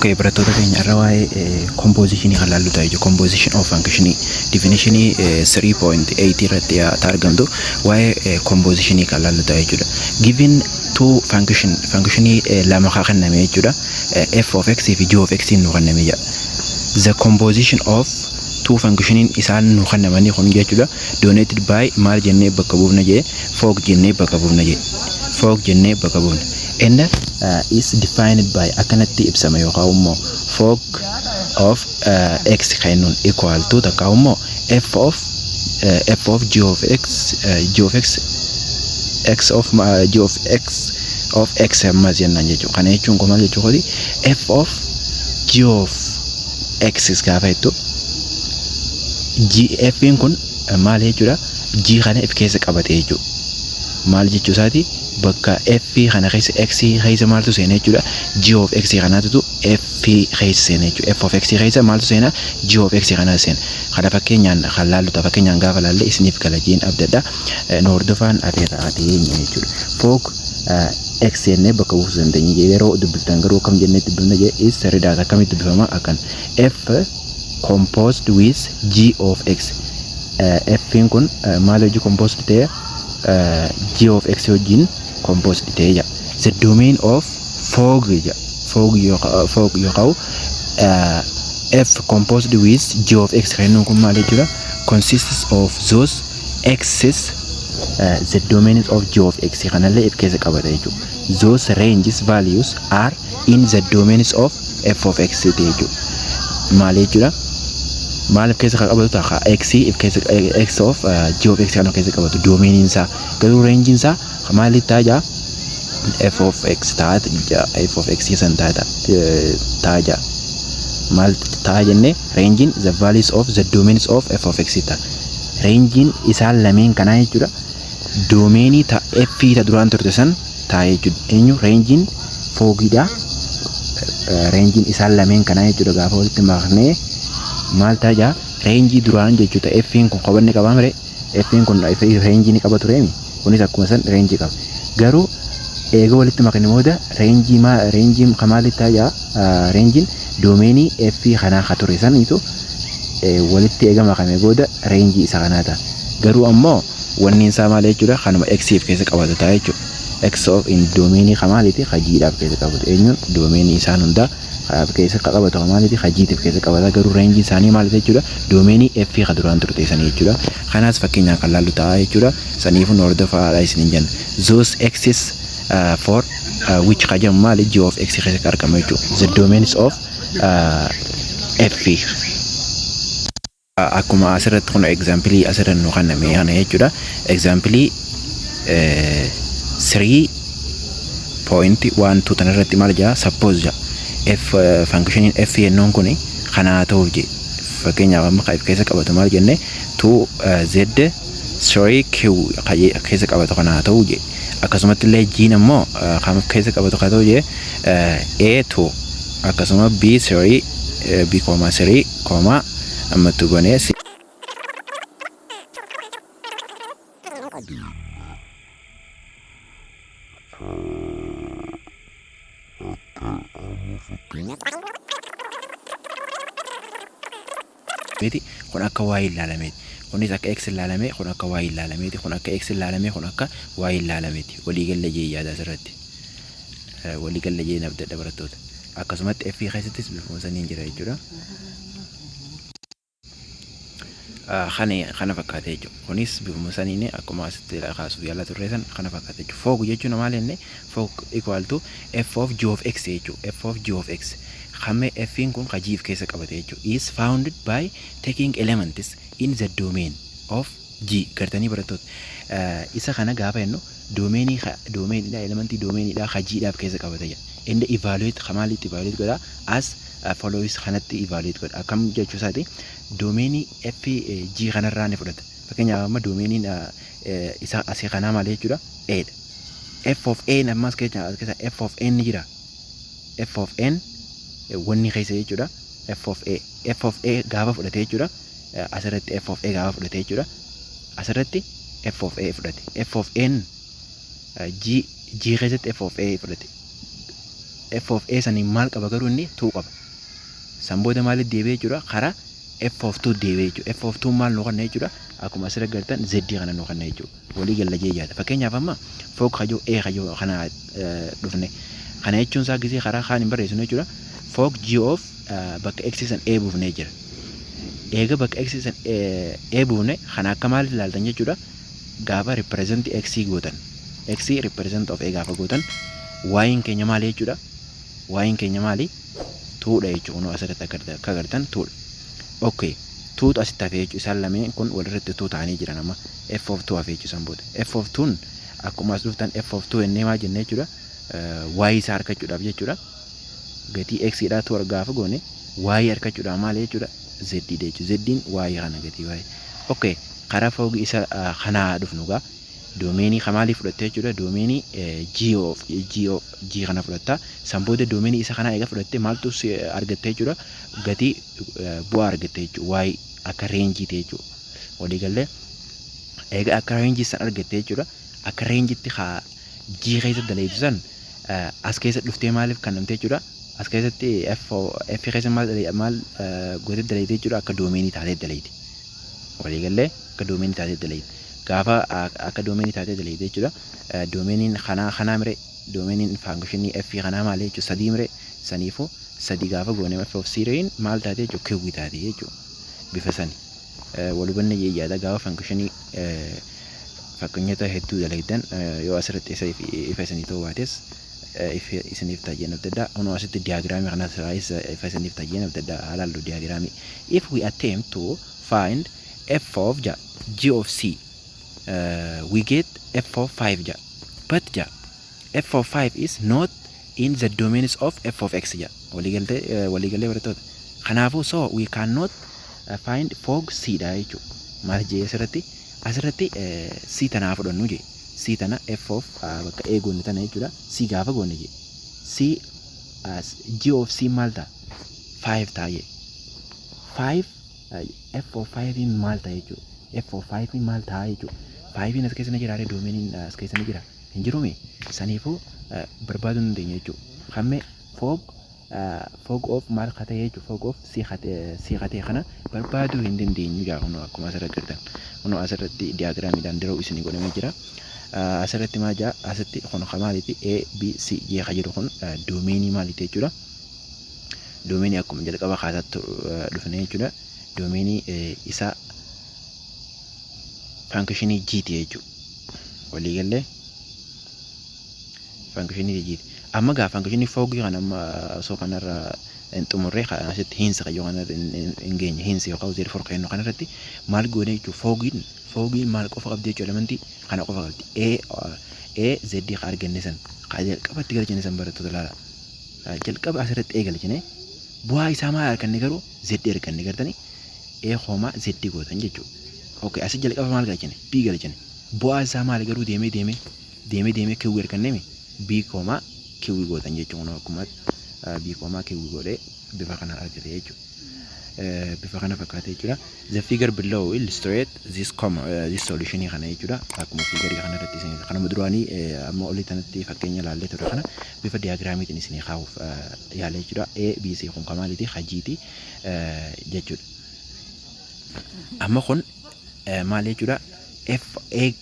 Okay, barattoota keenya irra waa'ee compositionii kan laallu ta'a jechuudha. Composition of functionii definitionii 3.8 irratti argamtu waa'ee compositionii kan laallu ta'a jechuudha. Given two function, functionii lama haa kenname jechuudha. F of x fi g of x nu kenname jedha. The composition of two functioniin isaan nu kennamanii kun jechuudha. Donated by maal jennee bakka buufna jee, fog jennee bakka buufna jee, fog jennee bakka buufna. And is defined by akkanatti ibsama yookaan immoo fog of x kennuun equal to takka immoo f of g of x, g of x x of g of x of x ammas jennaan jechuudha. Kana jechuun kun maal jechuudha? F of g of x gaafa jettu g f kun maal jechuudha? G kana f keessa qabate jechuudha. Maal jechuu isaati? Bakka f kana keessa x keessa maaltu seena jechuudha? G of x kanaatutu f keessa seena jechuudha. F of x keessa maaltu seena? G of x kanaatu seena. Kana fakkeenyaan kan laallu ta'a. Fakkeenyaan gaafa laalle isiniif gala jeen abdadha. Nu hordofaan afeerraa ta'ee jechuudha. Fog x jennee bakka buusuu dandeenya. Yeroo dubbiftan garuu akkam jennee dubbifna jee is sirriidhaas akkamitti dubbifama akkan f composed with g of x. F kun maal hojii composed ta'e? G of x wajjin composed ta'e jira. The domain of fog jira. Fog yookaan f composed with g of x kan inni kun maal jechuudha? Consists of those x's, the domain of g of x kanallee if keessa qabata jechuudha. Those ranges values are in the domains of f of x jechuudha. Maal jechuudha? Maal if keessa kan qabatu ta'a? X if keessa x of g of x kan of keessa qabatu domainiin isaa garuu rangein isaa maal ta'a jaa? F of x ta'a jaa, f of x san ta'a ta'a jaa. Maal ta'a jennee? Rangein the values of the domains of f of x ta'a. Rangein isaan lameen kanaa jechuudha. Domainii ta f ta duraan turte san ta'a jechuudha. Eenyu rangein fogiidha. Rangein isaan lameen kanaa jechuudha gaafa walitti maknee maal ta'a jaa? Rangeii duraan jechuudha. F'n kun qabanni qabaa mire? F'n kun rangeii ni qaba tureemi. Kunis akkuma san rangeii qaba. Garuu eega walitti makne booda rangeii maa rangeii maal ta'a jaa? Rangein domainii f kanaa ka ture saniitu walitti eega makame booda rangeii isa kanaa ta'a. Garuu ammoo wanni isaa maal jechuudha? Kanuma x if keessa qabatu ta'a jechuudha. X of in domainii kamaaliiti? Ka g-dhaaf keessa qabatu. Eenyuun domainii isaan hundaa keessa qabatu kamaaliiti? Ka g-tiif keessa qabata. Garuu rangeiin isaanii maal jechuudha? Domainii f ka duraan turte sanii jechuudha. Kanaas fakkeenyaan kan laallu ta'a jechuudha. Saniifuu nu hordofaadha isiniin jenna. Those x's for which ka jedhamu maali? G of x keessatti argama jechuudha. The domains of f. Akkuma asirratti kun example asirra nu kenname kana jechuudha. Example 3.12 tan irratti maal jaa? Suppose jaa f functioniin f yennoon kun kanaa ta'uuf je. Fakkeenyaaf amma kan f keessa qabatu maal jenne? 2 z 3 q keessa qabatu kanaa ta'uu je. Akkasumatti illee g ammoo kan f keessa qabatu kan ta'u je a 2 akkasuma b 3 b comma 3 comma ammattu gonee miti kun akka y ilaalameeti. Kunis akka x ilaalame, kun akka y ilaalameeti, kun akka x ilaalame, kun akka y ilaalameeti. Waliigalla jee yaada asirratti waliigalla jee nabdadha barattoota. Akkasumatti f keessattis bifuma saniin jira jechuudha. Kana fakkaate jechuudha. Kunis bifuma saniin akkuma asitti kaasuuf yaalaa turre san kana fakkaate jechuudha. Fog jechuun maal jenne? Fog equal to f of g of x jechuudha. F of g of x. Kamme f'n kun ka g keessa qabate jechuudha. Is founded by taking elements in the domain of g. Gartanii barattoota? Isa kana gaafa jennu domainii domainiidha, elementii domainiidha ka g dhaaf keessa qabate jedha. Inni evaluate ka maalitti evaluate godha? As follows kanatti evaluate godha. Akkam jechuu isaati? Domainii f g kanarraa ni fudhata. Fakkeenyaaf amma domainiin isa asii kanaa maal jechuudha? A dha. F of a ammas keessa as keessa f of n ni jira. F of n wanni keessa jechuudha. F of a, f of a gaafa fudhate jechuudha. Asirratti f of a gaafa fudhate jechuudha. Asirratti f of a fudhate. F of n g g keessatti f of a fudhate. F of A saniin maal qaba garuu? Inni 2 qaba. San booda maalitti deebi'ee jechuudha? Karaa F of 2 deebi'ee jechuudha. F of 2 maal nu kenna jechuudha? Akkuma asirra gartan Z kana nu kenna jechuudha. Walii galla jee yaada. Fakkeenyaaf amma fog kajoo A kajoo kana dhufne. Kana jechuun isaa gisee karaa kaan hin barreessinu jechuudha. Fog G of bakka X san A buufnee jira. Eega bakka X san A buufne, kana akka maalitti ilaaltan jechuudha? Gaafa represent X gootan. X represent of A gaafa gootan, Y'n keenya maali jechuudha? Y'n keenya maali? Twodha jechuudha. Kunoo asirratti akka agartan twodha. Okay. Twotu asitti hafee jechuudha. Isaan lameen kun walirratti two ta'anii jiran amma. F of 2 hafee jechuudha isaan booda. F of 2 akkuma as dhuftan F of 2 jennee maal jennee jechuudha? Y isaa argachuudhaaf jechuudha. Gatii X dhaa 2 gaafa goone, Y argachuudhaaf maali jechuudha? Z dha jechuudha. Z'n Y kana gatii Y. Okay. Karaa fogii isa kanaa dhufnu gaa. Domainii kamaalii fudhatte jechuudha? Domainii G of G of G kana fudhatta. San booda domainii isa kanaa eega fudhatte, maaltu argatte jechuudha? Gatii bu'aa argatte jechuudha. Y akka rangeiiti jechuudha. Waliigallee eega akka rangeii san argatte jechuudha. Akka rangeitti haa G keessa daleetu san as keessa dhuftee maaliif kennamte jechuudha? As keessatti F F keessa maal maal gootee daleete jechuudha? Akka domainii taatee daleete. Waliigallee akka domainii taatee daleete. Gaafa akka domainii taatee daleete jechuudha. Domainiin kanaa kanaa mire, domainiin functionii F kanaa maali jechuudha? Sadii mire. Saniifuu sadii gaafa goone, F of threein maal taate jechuudha? Q taate jechuudha. Bifa sani. Wal hubanne yaada. Gaafa functionii fakkeenyota hedduu dalagdan, yoo asirratti isa ifa isinii ta'uu baates, ifa isiniif ta'a adda addaa. Kunoo asitti diagramii kanas ifa isiniif ta'a adda addaa haalaallu diagramii. If we attempt to find f of ja g of c, we get f of 5 ja, but ja f of 5 is not in the domains of f of x ja. Waliigaltee, waliigalee barattoota? Kanaafuu so we cannot find fog c dha jechuudha. Maal jee asirratti? Asirratti c tanaa fudhannu jee. C tana f of bakka a goone tana jechuudha. C gaafa goone jee, c g of c maal ta'a? 5 ta'a jee. 5, f of 5 maal ta'a jechuudha? F of 5 maal ta'a jechuudha? 5 as keessa ni jira, domainiin as keessa ni jira, hin jirume? Saniifuu barbaaduu hin dandeenya jechuudha. Hamme fog of maal ka ta'e jechuudha? Fog of c ka ta'e kana barbaaduu hin dandeenyu jaa. Kunoo akkuma asirratti argitan, kunoo asirratti diagramiidhaan diroo isinii godhamee jira. Asirratti maal jaa? Asitti kun maaliiti? A B C J ka jedhu kun domainii maaliiti jechuudha? Domainii akkuma jalqaba kaasaatti dhufne jechuudha. Domainii isa functionii G ti jechuudha. Waliigallee functionii G ti. Amma gaa functionii fogii kana amma osoo kanarra hin xumurree, asitti hence kayyoo kanarra hin geenye. Hence yookaan therefore kennu kanarratti maal goone jechuudha? Fogiin maal qofa qabdi jechuudha? Elementii kana qofa qabdi. A A Z ka arganne san, ka jalqabatti galchine san, barattoota ilaala. Jalqaba asirratti A galchine, bu'aa isaa maal arganne garuu? Z arganne. Gartanii A comma Z gootan jechuudha. Okay, asi jalqaba maal galchine? B galchine. Bu'aa isaa maal garuu? Deemee deemee deemee deemee Q arganne. B comma Q gootan jechuudha. Akkuma B comma Q godhee bifa kanaan argate jechuudha. Bifa kana fakkaate jechuudha. The figure below illustrate this solution kana jechuudha. Akkuma figure kana irratti isin kanuma duraanii amma olii tanatti fakkeenya ilaallee ture kana bifa diagramiitiin isinii kaa'uuf yaala jechuudha. A B C kun kamaaliiti? Hajiiti jechuudha. Amma kun maal jechuudha? F A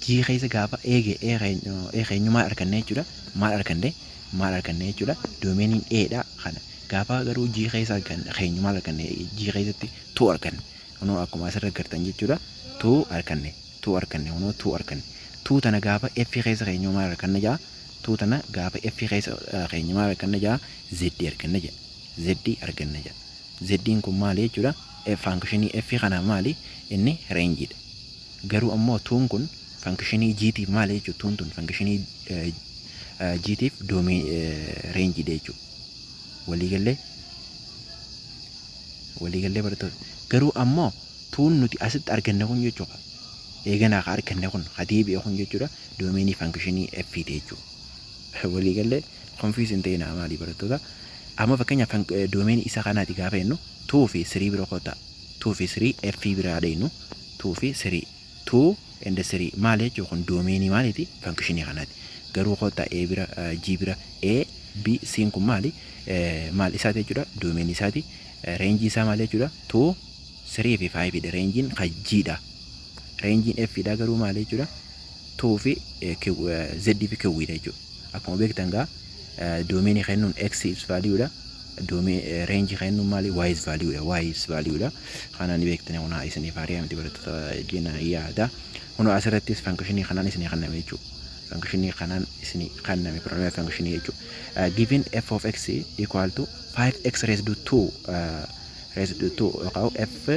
G keessa gaafa eege A keenyu maal arganne jechuudha? Maal arganne? Maal arganne jechuudha? Domainiin A dha kana. Gaafa garuu G keessa keenyu maal arganne? G keessatti 2 arganne. Kunoo akkuma asirra gartan jechuudha. 2 arganne. 2 arganne. Kunoo 2 arganne. 2 tana gaafa F keessa keenyu maal arganne jaa? 2 tana gaafa F keessa keenyu maal arganne jaa? Z arganne jaa. Z arganne jaa. Z'n kun maali jechuudha? Functionii F kanaa maali? Inni rangeiidha. Garuu ammoo twoon kun functionii Gtiif maali jechuudha? Twoon tun functionii Gtiif domain rangeiidha jechuudha. Waliigallee? Waliigallee barattoota? Garuu ammoo twoon nuti asitti arganne kun jechuudha. Eeganaa ka arganne kun, ka deebi'e kun jechuudha. Domainii functionii F ti jechuudha. Waliigallee? Confuse hin ta'inaa maali barattoota? Amma fakkeenyaaf domainii isa kanaati gaafa jennu, 2 fi 3 bira kottaa. 2 fi 3 F biraa dheenu. 2 fi 3, 2 and 3 maali jechuun kun? Domainii maaliiti? Functionii kanaati. Garuu kottaa A bira, G bira A B, C kun maali? Maal isaati jechuudha? Domain isaati. Range isaa maal jechuudha? 2, 3 fi 5 dha. Rangeiin kan G dha. Rangeiin F dha garuu maal jechuudha? 2 fi Z fi Q dha jechuudha. Akkuma beektan gaa, domainii kennuun X is value dha. Domain range kennuun maali? Y is value dha. Y is value dha. Kana ni beektani, kun isiniif hariyaa miti, barattoota jena yaada. Kun asirrattis functionii kanaan isinii kenname jechuudha. Functionii kanaan isinii kenname, polynomial functionii jechuudha. Given f of x equal to 5x raised to 2 raised to 2 yookaan f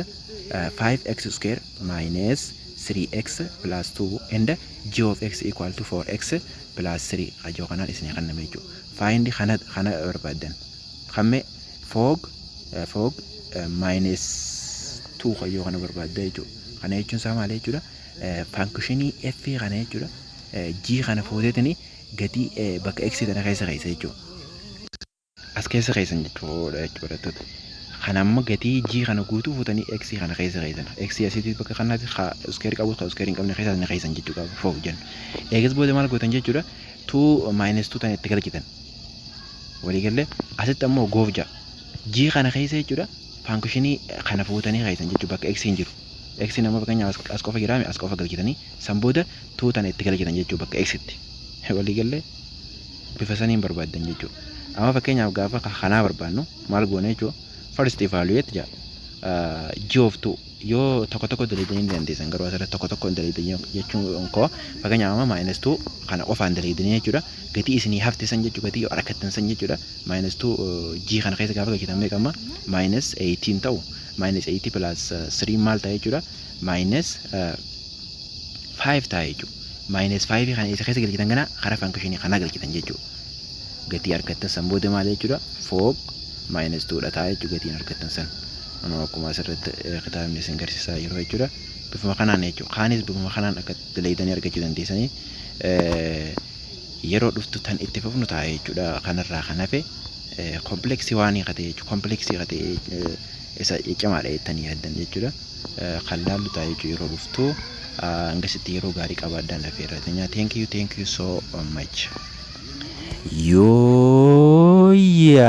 5x square minus 3x plus 2 and g of x equal to 4x plus 3 kajoo kanaan isinii kenname jechuudha. Find kana barbaaddan. Kamme fog minus 2 kajoo kana barbaadda jechuudha. Kana jechuun isaa maal jechuudha? Functionii f kana jechuudha. G kana fuuteetini gatii bakka x tana keessa keessa jechuudha. As keessa keessan jechuudha barattoota. Kana amma gatii g kana guutuu fuutanii x kana keessa keessan. X asitti bakka kanaatti square qabu, ka square hin qabne keessa ni keessan jechuudha fog jennu. Eegas booda maal gootan jechuudha? 2 minus 2 tan itti galchitan. Waliigallee asitti ammoo gof ja'a. G kana keessa jechuudha, functionii kana fuutanii keessan jechuudha bakka x hin jiru. X nama fakkeenyaaf as qofa jiraame, as qofa galchitanii san booda 2 tana itti galchitan jechuudha bakka x itti. Waliigallee bifa saniin barbaaddan jechuudha. Amma fakkeenyaaf gaafa kanaa barbaannu maal goone jechuudha? First evaluate jedha. G of 2 yoo tokko tokko dalaydanii ni dandeessan, garuu asirratti tokko tokko dalaydanii jechuun koo, fakkeenyaaf amma minus 2 kana qofaan dalaydanii jechuudha. Gatii isinii hafte san jechuudha, gatii argattan san jechuudha. Minus 2 G kana keessa gaafa galchitan meeqa amma? Minus 18 ta'u. Minus 8 plus 3 maal ta'a jechuudha? Minus 5 ta'a jechuudha. Minus 5 kana isa keessa galchitan, kana karaa functionii kanaa galchitan jechuudha. Gatii argattan san booda maal jechuudha? Fog minus 2 dha ta'a jechuudha gatiin argattan san. Akkuma asirratti kitaabni isin garsiisaa jiru jechuudha. Bifuma kanaan jechuudha. Kaanis bifuma kanaan akka dalaydanii argachuu dandeessanii yeroo dhuftu tan itti fufnu ta'a jechuudha. Kanarraa kan hafe complexii waan hiikate jechuudha. Complexii kate isa cimaadha jettanii yaaddan jechuudha. Kan laallu ta'a jechuudha yeroo dhuftu. Hangasitti yeroo gaarii qabaadhaan lafee irratti. Thank you, thank you so much. Yooyyaa.